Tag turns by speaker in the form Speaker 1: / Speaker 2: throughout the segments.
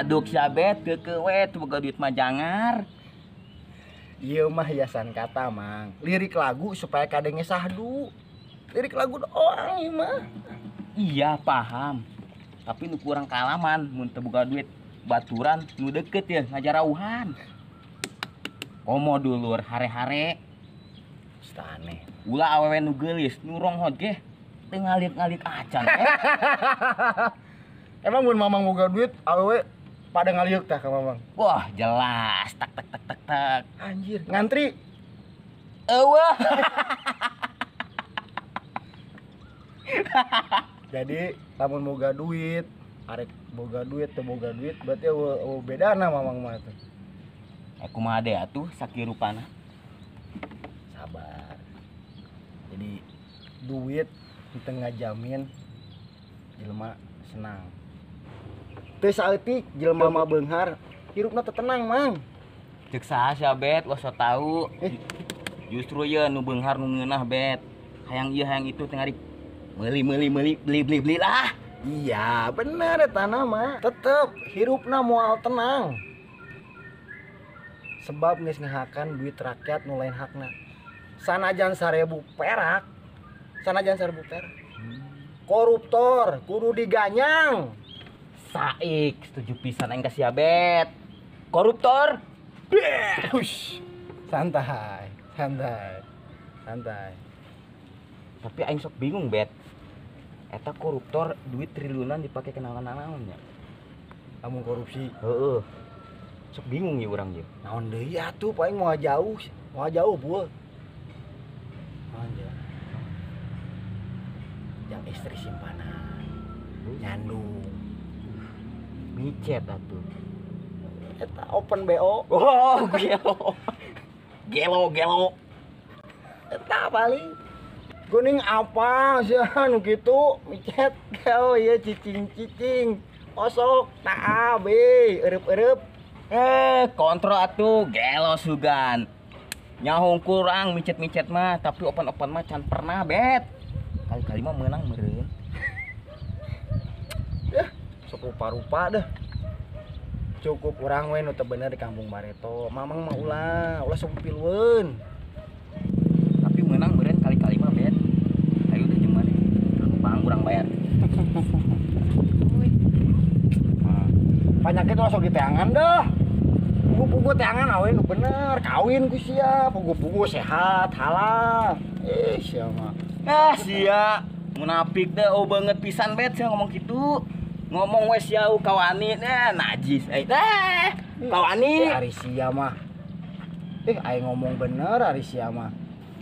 Speaker 1: Daduk sia bet keukeuh we teu boga duit mah jangar.
Speaker 2: Ieu mah hiasan kata Mang. Lirik lagu supaya kadenge sahdu. Lirik lagu doang ieu mah.
Speaker 1: Iya paham. Tapi nu kurang kalaman mun teu boga duit baturan nu deket ya ngajarauhan. Komo dulur hare-hare.
Speaker 2: Aneh.
Speaker 1: Ulah awewe nu geulis nu ronghot ge teu ngaliuk-ngaliuk acan.
Speaker 2: Emang mun Mamang boga duit awewe pada ngaliuk tah ka Mamang?
Speaker 1: Wah, jelas tak tak tak tak tak.
Speaker 2: Anjir, ngantri.
Speaker 1: Eueuh.
Speaker 2: Jadi lamun boga duit, arek boga duit teu boga duit berarti eueuh bedana Mamang mah teh.
Speaker 1: Kumaha deui atuh sakirupana?
Speaker 2: Sabar. Jadi duit teu ngajamin jelema senang. Teu saeutik jelema mah beunghar, hirupna teu tenang, Mang.
Speaker 1: Ceuk saha sia bet, lo sok tau. Justru ye nu beunghar nu ngeunah bet. Hayang ieu hayang itu teu ngarik meuli meuli meuli beli beli beli lah.
Speaker 2: Iya, bener eta mah. Tetep hirupna moal tenang. Sebab geus ngahakan duit rakyat nu lain hakna. Sanajan 1000 perak, sanajan 1000 perak. Koruptor kudu diganyang.
Speaker 1: Saik, setuju pisan aing ka sia bet. Koruptor.
Speaker 2: Hush. Santai, santai. Santai.
Speaker 1: Tapi aing sok bingung bet. Eta koruptor duit triliunan dipake kenalan-naon nya.
Speaker 2: Lamun korupsi.
Speaker 1: Heeh. Sok bingung ya urang ieu.
Speaker 2: Naon deui atuh paling moal jauh bueuh. Naon je? Yang istri simpanan, nyandung,
Speaker 1: micet atuh.
Speaker 2: Eta open BO.
Speaker 1: Oh, gelo. Gelo gelo.
Speaker 2: Eta paling kuning apa sih anu kitu micet gelo ieu cicing-cicing. Osok ta B eueup-eueup.
Speaker 1: Kontrol atuh gelo sugan. Nyahung kurang micet-micet mah tapi open-open mah can pernah bet. Kali-kali mah menang meureun.
Speaker 2: Yah, sok rupa-rupa dah. Cukup urang we nu teu bener di kampung Bareto. Mamang mah ulah, ulah sok pilueun.
Speaker 1: Tapi menang meureun kali-kali mah bet. Ayo deh jeung maneh. Bang urang bayar.
Speaker 2: Panyakit ulah sok diteangan dah. Pugu-pugu teangan awe nu bener, kawin ku sia, pugu-pugu sehat, halal. Sia mah.
Speaker 1: Ah sia, munafik deh, oh banget pisan bet sia ngomong gitu. Ngomong we sia kawani nah najis. Kawani.
Speaker 2: Ari sia mah. Aing ngomong bener ari sia mah.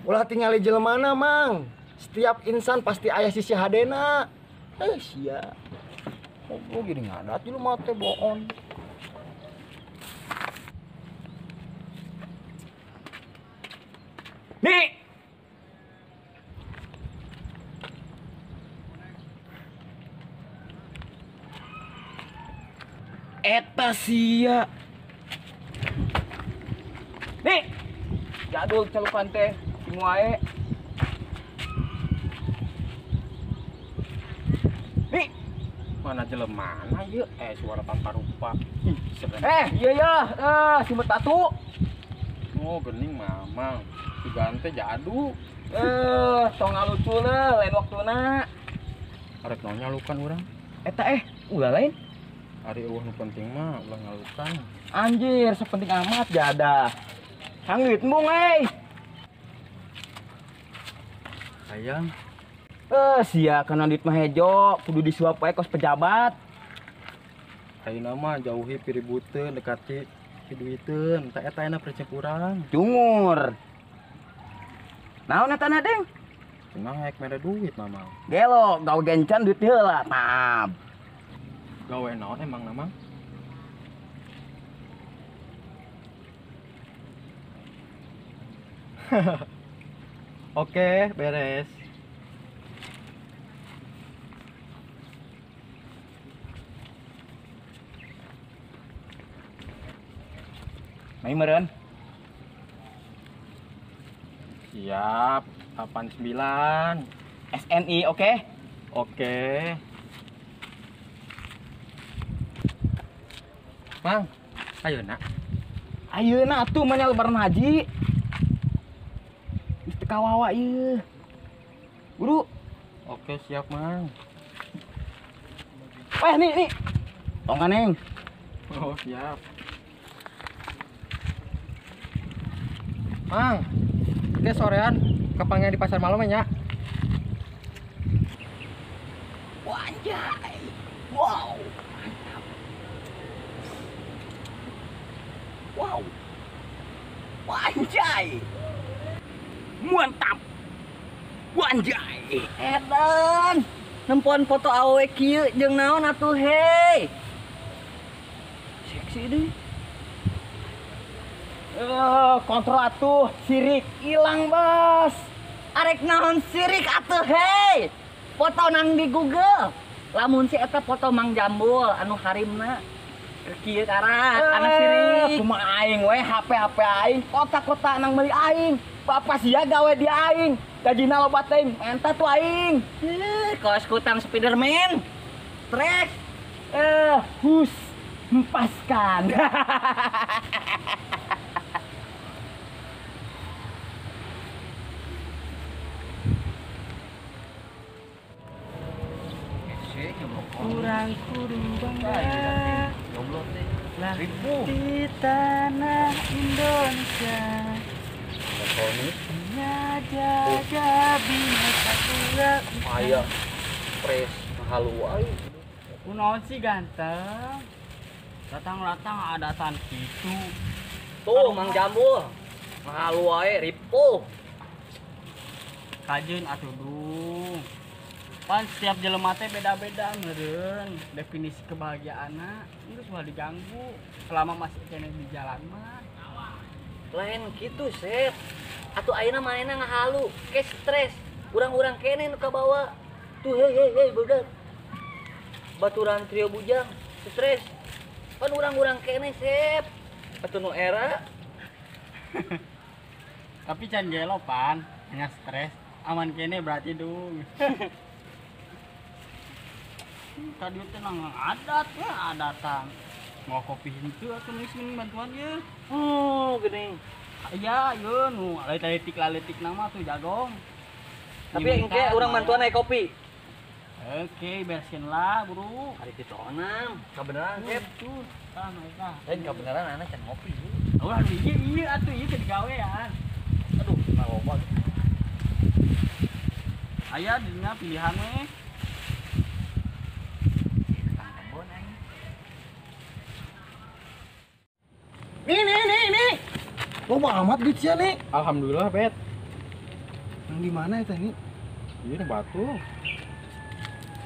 Speaker 2: Ulah tingali jelemana, Mang. Setiap insan pasti aya sisi hadena. Sia. Oh, gini ngadat jelema teh bohong.
Speaker 1: Nih. Eta sia. Nih. Jadul celupan teh sing wae. Nih.
Speaker 3: Mana jelemana ieu? Suara tanpa rupa.
Speaker 1: Ih, iya ya, si batu.
Speaker 3: Oh, gening Mamang. Sugan teh jadu.
Speaker 1: Tong ngalucu leuh, lain waktuna.
Speaker 3: Arek naon nyalukan urang?
Speaker 1: Eta ulah lain.
Speaker 3: Ari eueuh nu penting mah ulah ngalukan.
Speaker 1: Anjir, sepenting amat jadah. Hangit mung euy.
Speaker 3: Hayang.
Speaker 1: Sia kana duit mah hejo, kudu disuap wae kos pejabat.
Speaker 3: Ayeuna mah jauhi piributeun, dekati piduiteun, tah eta enak prinsip urang.
Speaker 1: Cungur. Naon eta na, Deng?
Speaker 3: Cenah hayek mere duit Mamang.
Speaker 1: Gelo, gawe gencan duit heula, tab.
Speaker 3: Gawe naon emang Mamang? Oke, beres.
Speaker 1: Main meureun.
Speaker 3: Siap, 89.
Speaker 1: SNI, oke?
Speaker 3: Oke. Mang, ayeuna.
Speaker 1: Ayeuna atuh mah lebaran haji. Geus teu kawawa ieu. Guru.
Speaker 3: Oke, siap, Mang.
Speaker 1: Weh, nih, nih. Tong kaneng.
Speaker 3: Oh, siap. Mang, oke sorean kepangnya di pasar malam ya.
Speaker 1: Wanjay. Wow, mantap. Wow. Wanjay. Mantap. Wanjay.
Speaker 4: Edan, nempon foto awewe kieu jeung naon atuh hei. Seksi deh.
Speaker 1: Kontrol atuh, sirik hilang bos.
Speaker 4: Arek naon sirik atuh hei. Foto nang di Google. Lamun si eta foto Mang Jambul anu harimna. Kieu karat anu sirik.
Speaker 1: Kumaha aing we HP aing, kota-kota nang meuli aing. Bapak sia gawe di aing. Gajina loba teuing, menta tuh aing.
Speaker 4: Kos kutang Spiderman. Trek.
Speaker 1: Hus hempaskan.
Speaker 4: Kurang kudu bangga lah di tanah Indonesia. Jaga bineka tunggal ika.
Speaker 1: Aya pres halu aing.
Speaker 5: Kunaon sih ganteng? Datang-datang adatan kitu.
Speaker 4: Tuh Mang Jambul. Halu wae ripuh.
Speaker 5: Kajeun atuh dung. Pan setiap jelema teh beda-beda meureun definisi kebahagiaanna geus ulah diganggu selama masih keneh di jalan mah.
Speaker 4: Lain kitu, Sep. Atuh ayeuna manehna ngahalu, ke stres. Urang-urang keneh nu kabawa. Tuh hei hei hei budak. Baturan trio bujang stres. Pan urang-urang keneh, Sep. Atuh nu era.
Speaker 5: Tapi can gelo pan, hanya stres. Aman keneh berarti dung. Tadi teh nang adat ya adatan. Mau kopi henteu atuh geus bantuan ye.
Speaker 4: Oh, geuning.
Speaker 5: Iya, ieu nu leutik-leutik nama tuh jagong.
Speaker 4: Tapi engke urang bantuan aya kopi.
Speaker 5: Oke, beresin lah, bro.
Speaker 4: Hari kitu onam, kabeneran, Sep.
Speaker 5: Tuh, tah mereka.
Speaker 4: Lain kabeneran anak can ngopi.
Speaker 5: Ulah ieu ieu atuh ieu teh digawean.
Speaker 4: Aduh, loba.
Speaker 5: Aya dina pilihan we.
Speaker 2: Nih. Loba amat duit sia nih.
Speaker 3: Alhamdulillah, Bet.
Speaker 2: Yang di mana eta nih?
Speaker 3: Ieu batu.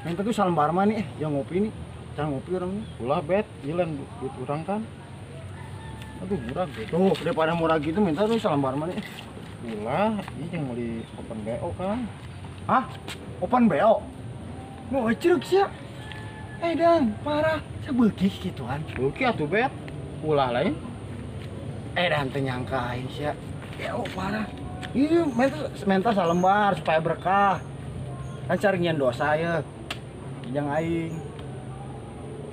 Speaker 2: Minta tuh salembar mah nih, yang ngopi nih. Jangan ngopi orangnya.
Speaker 3: Ulah, Bet. Ieu lain duit urang kan. Aduh, murah gitu.
Speaker 2: Tuh, daripada murah gitu minta tuh salembar mah nih.
Speaker 3: Ulah, ieu yang beli open BO kan.
Speaker 2: Hah? Open BO? Mau ceruk sia. Dan parah. Sabeukih gituan.
Speaker 3: Beuki atuh, Bet. Ulah lain.
Speaker 2: Dan teu nyangka aing sia. Ya oh, parah. Ieu minta salembar supaya berkah. Kan cari nyian dosa ya. Jeung aing.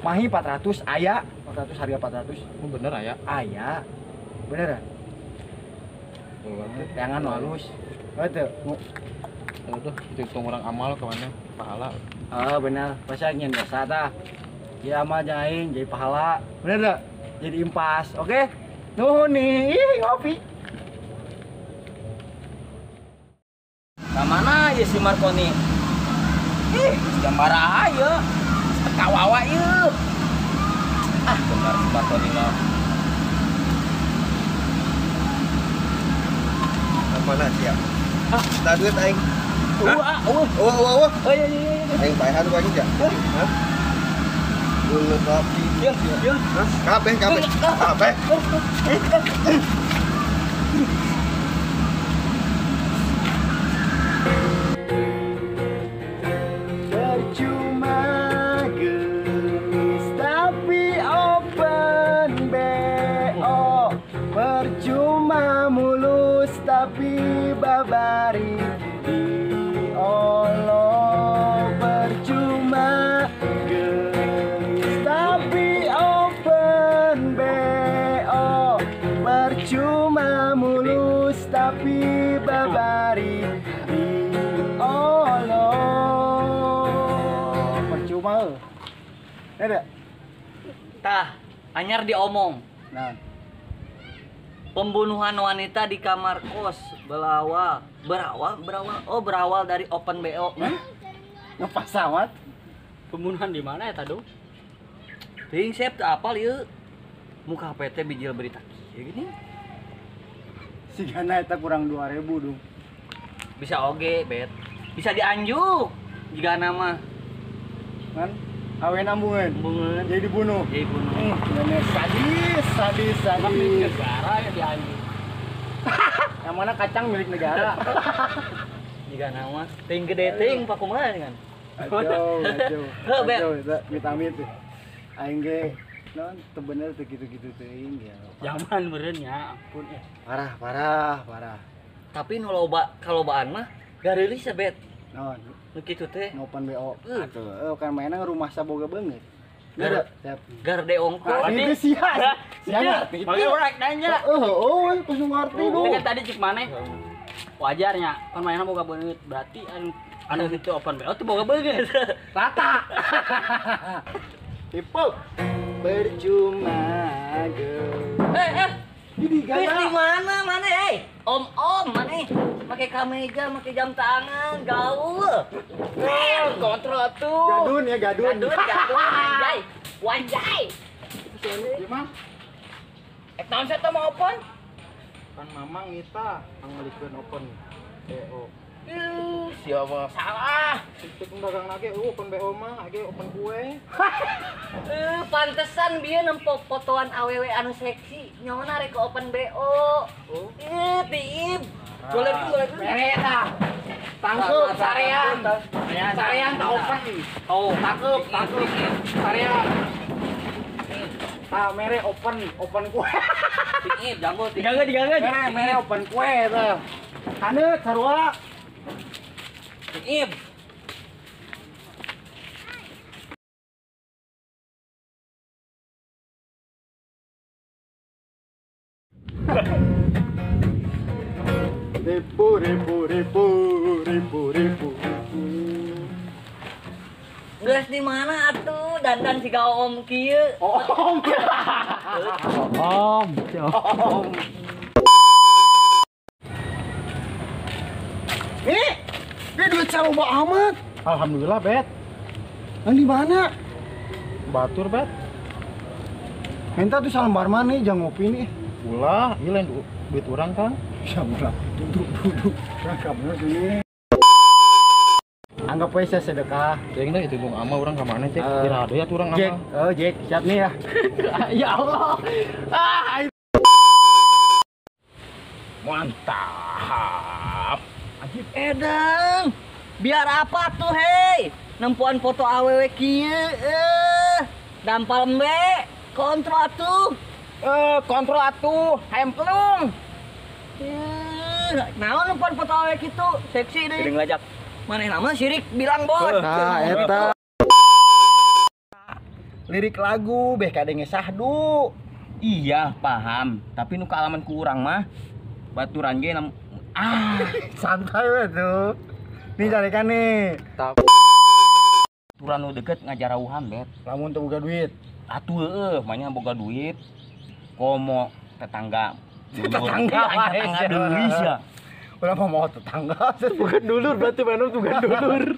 Speaker 2: Mahi 400 aya, 400 harga 400.
Speaker 3: Oh, bener aya?
Speaker 2: Aya. Bener ya? Jangan halus. Oh teu.
Speaker 3: Aduh, itu hitung orang amal kemana? Pahala.
Speaker 2: Oh, bener. Pasti nyian dosa tah. Ya amal jeung aing jadi pahala. Bener teu? Jadi impas, oke? Okay? Nuhun nih, ngopi.
Speaker 1: Ka mana ya si Marconi? Ih, gambar aja. Kawawa ieu. Ah, benar si Marconi mah.
Speaker 6: Mana siap? Ah, tak duit aing.
Speaker 1: Eueuh, eueuh.
Speaker 6: Eueuh, eueuh.
Speaker 1: Iya, iya, iya.
Speaker 6: Aing paehan ku aing ya. Hah? Dulu kopi.
Speaker 1: Iya, iya.
Speaker 6: Kabeh, kabeh. Kabeh.
Speaker 2: Percuma gelis tapi open BO. Percuma mulus tapi babari di Allah. Percuma gelis tapi open rumah heuh. Ada.
Speaker 4: Tah, anyar diomong.
Speaker 2: Nah.
Speaker 4: Pembunuhan wanita di kamar kos berawal dari open BO.
Speaker 2: Ngepas amat.
Speaker 5: Pembunuhan di mana ya tadi?
Speaker 4: Ting sep teu apal ieu. Muka PT bijil berita kieu gini.
Speaker 2: Sigana eta kurang 2000 dong.
Speaker 4: Bisa oge, bet. Bisa dianjuk jigana mah.
Speaker 2: Kan awena ambungeun.
Speaker 4: Ambungeun.
Speaker 2: Jadi dibunuh.
Speaker 4: Jadi dibunuh.
Speaker 2: Sadis, sadis, sadis.
Speaker 5: Milik negara ya dianjuk.
Speaker 2: Yang mana kacang milik negara.
Speaker 4: Jigana mah ting gede ting pakumaha kan.
Speaker 2: Aduh, aduh.
Speaker 4: Heuh, bet.
Speaker 2: Aduh, amit-amit. Aing ge non teu bener teu kitu-kitu teuing ya.
Speaker 5: Zaman meureun nya, ampun eh.
Speaker 2: Parah, parah, parah.
Speaker 4: Tapi nu loba kalobaan mah gareulis ya, bet.
Speaker 2: Non,
Speaker 4: nu kitu teh.
Speaker 2: Ngopan BO. Atuh, kan mainna rumah saboga beungeut. Gara,
Speaker 4: garde ongko.
Speaker 2: Itu sia. Sia ngerti.
Speaker 5: Makanya urang nanya.
Speaker 2: Heeh, oh, pas ngerti dong.
Speaker 5: Kan tadi cik maneh wajarnya, kan mainna boga beungeut. Berarti anu itu open BO tuh boga beungeut.
Speaker 2: Rata. Tipe percuma ge.
Speaker 4: Ini di mana mana eh? Om-om mana? Pakai kameja, pakai jam tangan, gaul. Kontrol tuh.
Speaker 2: Gadun ya, gadun.
Speaker 4: Gadun, gadun, anjay. Wanjay.
Speaker 3: Gimana?
Speaker 1: Naon saya teh mau open?
Speaker 3: Kan mamang nita ngalikeun open BO.
Speaker 1: Siapa salah?
Speaker 3: Cik dagang lagi open BO mah, ge open kue.
Speaker 4: Pantesan bieu nempo fotoan awewe anu seksi, nyawana rek ke open BO. Tiib. Boleh boleh.
Speaker 2: Mere tah. Tangkep sarean. Sarean tak open.
Speaker 4: Oh,
Speaker 2: tangkep, tangkep. Sarean. Tah mere open, open kue.
Speaker 4: Tiib, jambu.
Speaker 5: Digaga, digaga.
Speaker 2: Mere, mere open kue tah. Haneut sarua.
Speaker 4: Tiib.
Speaker 2: Ribu ribu ribu ribu ribu.
Speaker 4: Geus di mana atuh dandan siga om kieu?
Speaker 2: Om.
Speaker 5: Om.
Speaker 2: Om. Nih, ini duit loba amat.
Speaker 3: Alhamdulillah, Bet.
Speaker 2: Yang di mana?
Speaker 3: Batur, Bet.
Speaker 2: Minta tuh salembar mana nih, jangan ngopi nih.
Speaker 3: Ulah, ieu lain duit urang kan.
Speaker 2: Ya ulah, duduk duduk. Rangka bener sini. Anggap aja saya sedekah.
Speaker 3: Jeung itu bung ama urang ka mana cek? Kira aya urang ama.
Speaker 2: Jack, oh Jack, siap nih ya. Ya Allah. Ah,
Speaker 1: mantap.
Speaker 4: Ajib edang. Biar apa tuh hei? Nempuan foto awewe kieu dampal embe, kontrol atuh.
Speaker 1: Kontrol atuh, hayam pelung.
Speaker 4: Naon nempuan foto awewe kitu? Seksi deui.
Speaker 1: Geuning lajak.
Speaker 4: Maneh nama sirik bilang bos.
Speaker 2: Nah, eta. Lirik lagu beh kadenge sahdu.
Speaker 1: Iya, paham. Tapi nu kaalaman ku urang mah baturan ge
Speaker 2: santai we tuh. Nih carikan nih.
Speaker 1: Baturan nu deket ngajarauhan, Bet.
Speaker 2: Lamun teu boga duit.
Speaker 1: Atuh heueuh, manya boga duit. Komo tetangga.
Speaker 2: Tetangga
Speaker 1: tetangga deui sia.
Speaker 2: Ulah mau tetangga.
Speaker 3: Bukan dulur berarti mana bukan dulur.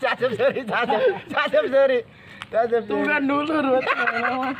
Speaker 2: Cacep seri, cacep, cacep seri. Cacep seri.
Speaker 3: Bukan dulur berarti mana.